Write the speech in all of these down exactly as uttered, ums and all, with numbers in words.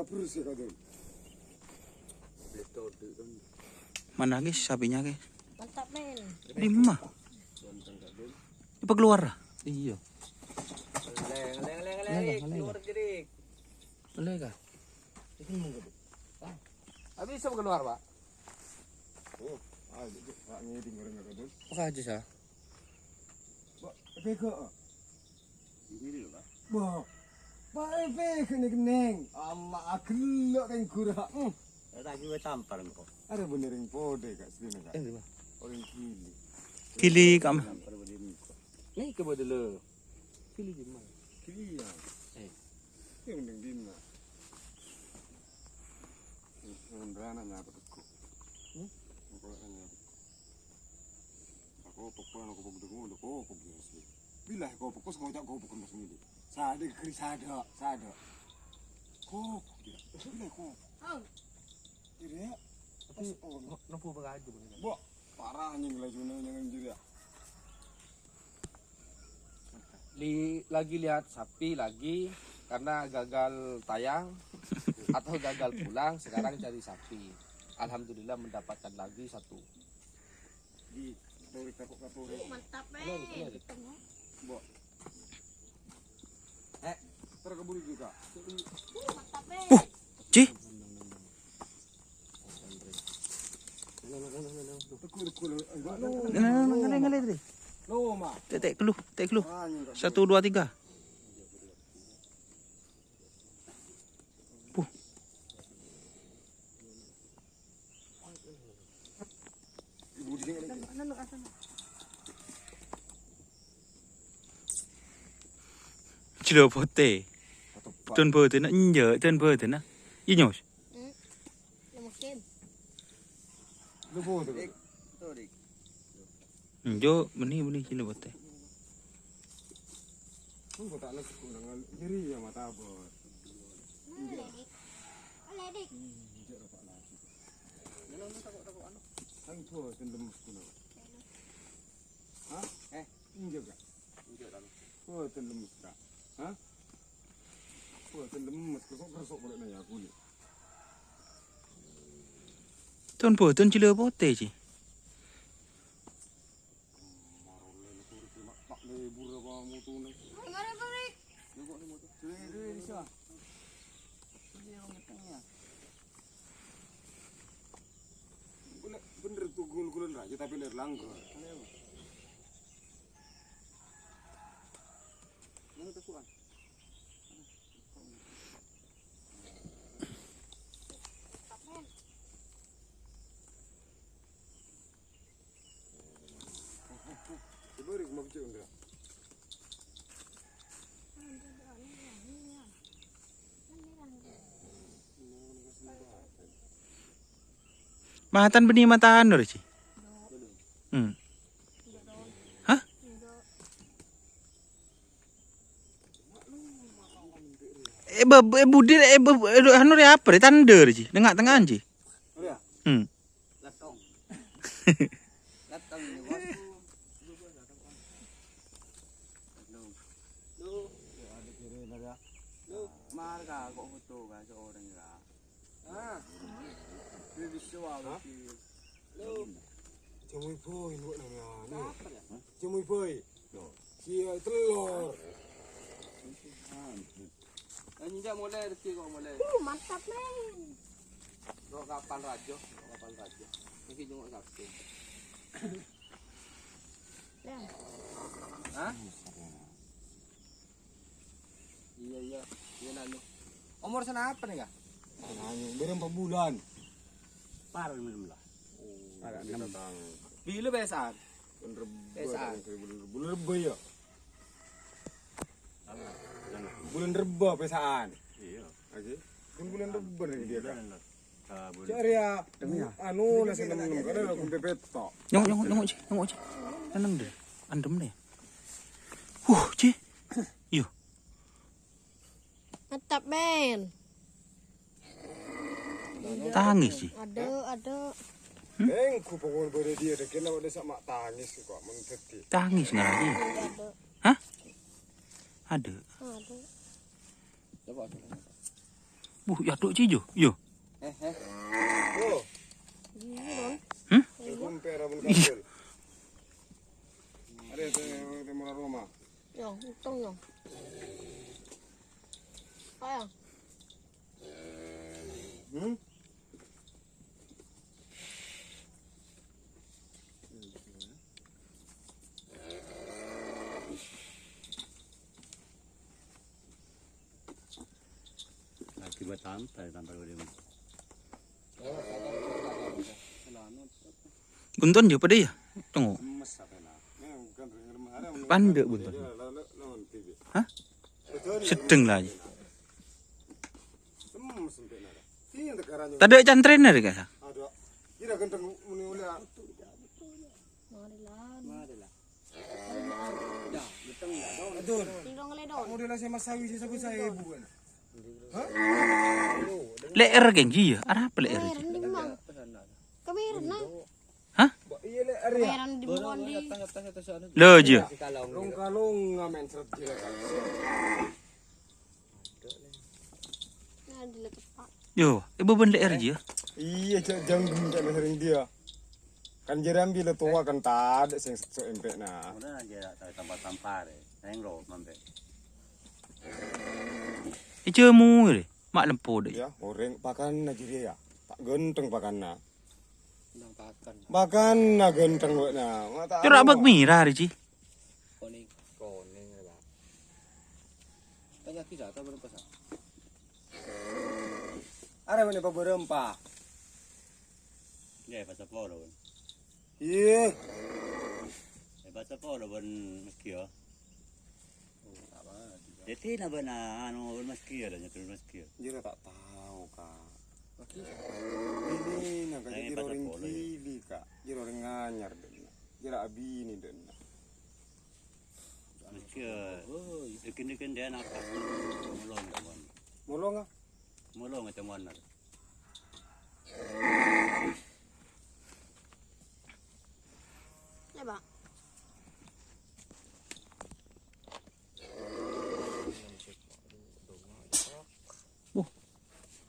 Terus ya, Kadun. Mana, guys, sapinya, guys? Mantap, men. Lima. Apa keluar? Iya. Leng, leng, leng, leng, leng, leng. Keluar, Jerik. Boleh kah? Ini mau gede. Ah. Habis bisa keluar, Pak? Oh, ah, gitu. Pak, ngiring orang nggak, Kadun. Apa aja, sah? Mbok, pega. Ini lho, Pak. Mbok. Pak, pega nih, Neng. Allah, agelok kan gura. Hmm. Ya, tak juga tampar engko. Ada bener yang pode, Kak, sini, Kak. Eh, iya. Orang kili. Kili, Kak. Tampar bener engko. Nih, coba dulu. Kili di mana? Kili ya. Eh. Yang mending di mana? Yang berana nyapa teko. Hmm? Engko nyapa teko. Aku pokok, aku pokok dulu, aku pokok ya, asli. Bila aku pokok, aku tak pokok, Mas, ini. Sada, keri sada, sada. Kok, ya. Bila kok. Jadi ya. Tapi, pas, oh, no-, nopo baka aja, Bang. Mbok, parah anjing, laju nang, nang, jadi ya. Li-, lagi lihat sapi lagi, karena gagal tayang atau gagal pulang, sekarang cari sapi. Alhamdulillah, mendapatkan lagi satu. Di, tarik, takut, takut. Mantap, eh. Mbok. Eh, terkebun juga. Uh, Ci. Tegur, tegur. Nah, nah, nah, ngalih, ngalih, ngalih. Lo, Ma. Tek, tek, kelu, tek, kelu. Ah, ini enggak. Satu, dua, tiga. Puh. Jelo pote. Don bodena, enjak, don bodena. Iya, Nyos. Hmm. Lu musim. Lu bodena. Enjo, meni, meni, jelo pote. Engko tak nesu nang diri ya mata abot. Mana, Dik? Mana, Dik? Hmm, enjak ropak lagi. Nang, nang, takut, takut, anu. Kan gua tendem kuno. Hah? Eh? Enjak gak? Enjak, kan. Gua tendem gak? Hah? Gua tendem, kersok-kersok boleh nanya aku nih. Ton boten jelo pote, Ci. Mari, mari, mari. Bener tuh gul-gulan raja tapi ler langgar. Mana tuh, Suan? Matan bânnè mata anu rè, Ji? Hmm. Hah? Eh, bâ-, eh, budi, eh, bâ-, eh, anu rè apa rè? Tandhâ rè, Ji. Tengnga-tengnga'an, Ji. Hmm. Lettong. Lettong ini, Bos. Lettong. Lu. Lu, marga kok foto ka seorang ka. Ah. Dia bisa apa sih? Lu. Jamu ibu ini kok namanya. Apa ya? Jamu ibu. Loh. Sia telur. Enjak mulai rezeki kok mulai. Uh, mantap, men. Kok kapan rajo? Kok kapan rajo? Iki jenguk sakti. Ya. Hah? Iya, iya. Iya, nanu. Umur senapa nih, Kak? Nanya, baru empat bulan. Parah, minum lah. Oh, agak enam. Bila besan? Bulan Rebo, Pesa'an. Bulan Rebo, bulan Rebo, bulan Rebo ya? Bulan Rebo pesa'an. Iya. Oke. Bulan, bulan Rebo nih dia, Kak. Bulan Rebo. Ah, bulan Cari ya, anu, nasi nem-nem, karena aku pepet tok. Nyok, nyok, nyok, Ji, nyok, Ji. Tenang deh. Andem deh. Huh, Ji. Yo. Mantap, men. Tangis, Ji. Ada, ada. Hmm? Beng, ku pokoknya pada dia deh, kena udah sama tangis kok, men sedih. Tangis nggak lagi? Ada. Hah? Ada. Ada. Coba. Buh, ya, Dok, Cijo. Yo. Eh, eh. Oh. Hmm? Iya. Ada yang, yang murah rumah. Yo, untung, yo. Ayo. Hmm? Lagi buat tampil, tampil udah. Bunton jâ padâ, yâ? Tunggu. Pandek bunton. Hah? Sedeng lah, yâ. Tadâ' can trainer, kah? Model saya Mas Sawi, saya sebut saya ibu, kan? Le'er kèng, iyâ. Arapa le'er? Kemeren, nah. Hah? Iya, le'er, ya. Kemeren di bukan di. Lho, iyâ. Long-kalong ngamen seret jelek. Nah, di lepas, Pak. Yo, eh, beban le'er, iyâ. Iya, cak janggung, cak sering dia. Kan jârèya ambil tua kan tadâ' sing sok empèna. Ora aja tampa-tampa rè. Neng ro mampè. Ijâmu rè, ma' lempo dâ'. Ya, orèng pakanna jârèya, ya. Ta' ghântheng pakanna. Nang pakan. Pakanna ghântheng bâ'na. Ma' ta' Cora' anu. Bâk mira rè, Ji. Koning. Koning, ya, Pak. Tanya kita, atau berapa, Sa? Arè bânnè pabârâmpa. Yâ, pas polo, bân. Iyâ. Yâ, pas polo, bân, meski, yâ. Jadi, na, bân, anu, bân meski, yâ, nyetel meski, yâ. Jârèya ta' tao, Kak. Ini, nang, Kak, jârèya orèng gili, Kak. Jârèya orèng anyar, dâ'. Jârèya abinè, dâ'. Meski, yâ. Dâghin-dâghin dia napa? Molong, teman. Molong, ah? Molong, teman. Ya, Pak. Wah.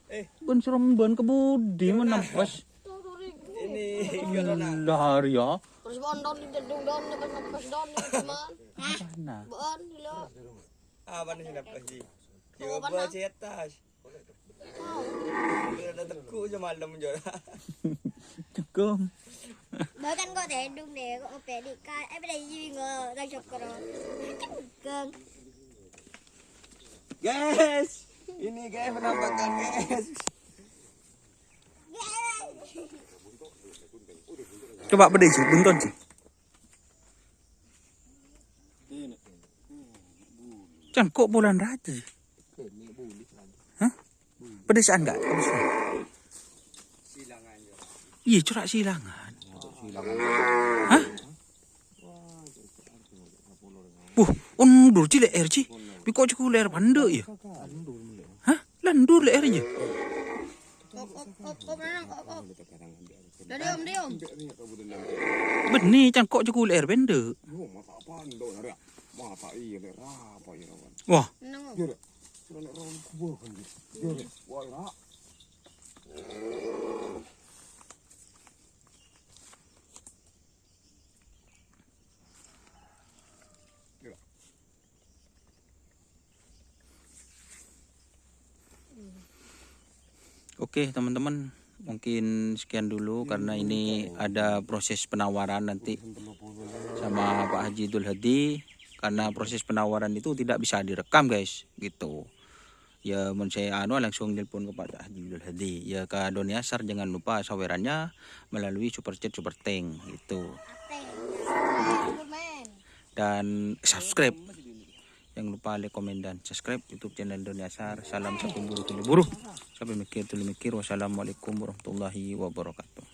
Eh. Bân serem bân kebudi menempes. Ini, lah, Ria. Terus bondon di dedung don, pas, pas don, teman. Nah. Bon, lo. Apa nih, kenapa sih? Coba sih atas. Udah ada teku aja malam, Jor. Teku. Bahkan kok tedung deh, kok ngepedi ka-, eh, beda jiwi nggak, tak syukur. Tegang. Guys, ini guys penampakan, guys. Coba beda sih, bunton sih. Can kok bulan raja sih? Hah? Pedesaan enggak? Pedesaan. Iya, cora' silangan. Hah? Buh, ondur ji le'er ji. Biko' ji ku le'er pandek ya. Hah? Landur le'er ya. Kop, kop, kop, kop, Nang, kop, kop. Udah, diam, diam. Benne, can kok ji ku le'er pendek. Wah. Nang. Oke, teman-teman, mungkin sekian dulu karena ini ada proses penawaran nanti sama Pak Haji Dul Hadi. Karena proses penawaran itu tidak bisa direkam, guys, gitu. Ya, mon saya anu, langsung nelpon ke Pak Haji Dul Hadi. Ya, ke Doni Asar jangan lupa sawerannya melalui super chat, super thank, gitu. Dan subscribe. Jangan lupa like, komen, dan subscribe YouTube channel Doni Asar. Salam sapi buru tuli buru. Sapi mikir tuli mikir. Wassalamualaikum warahmatullahi wabarakatuh.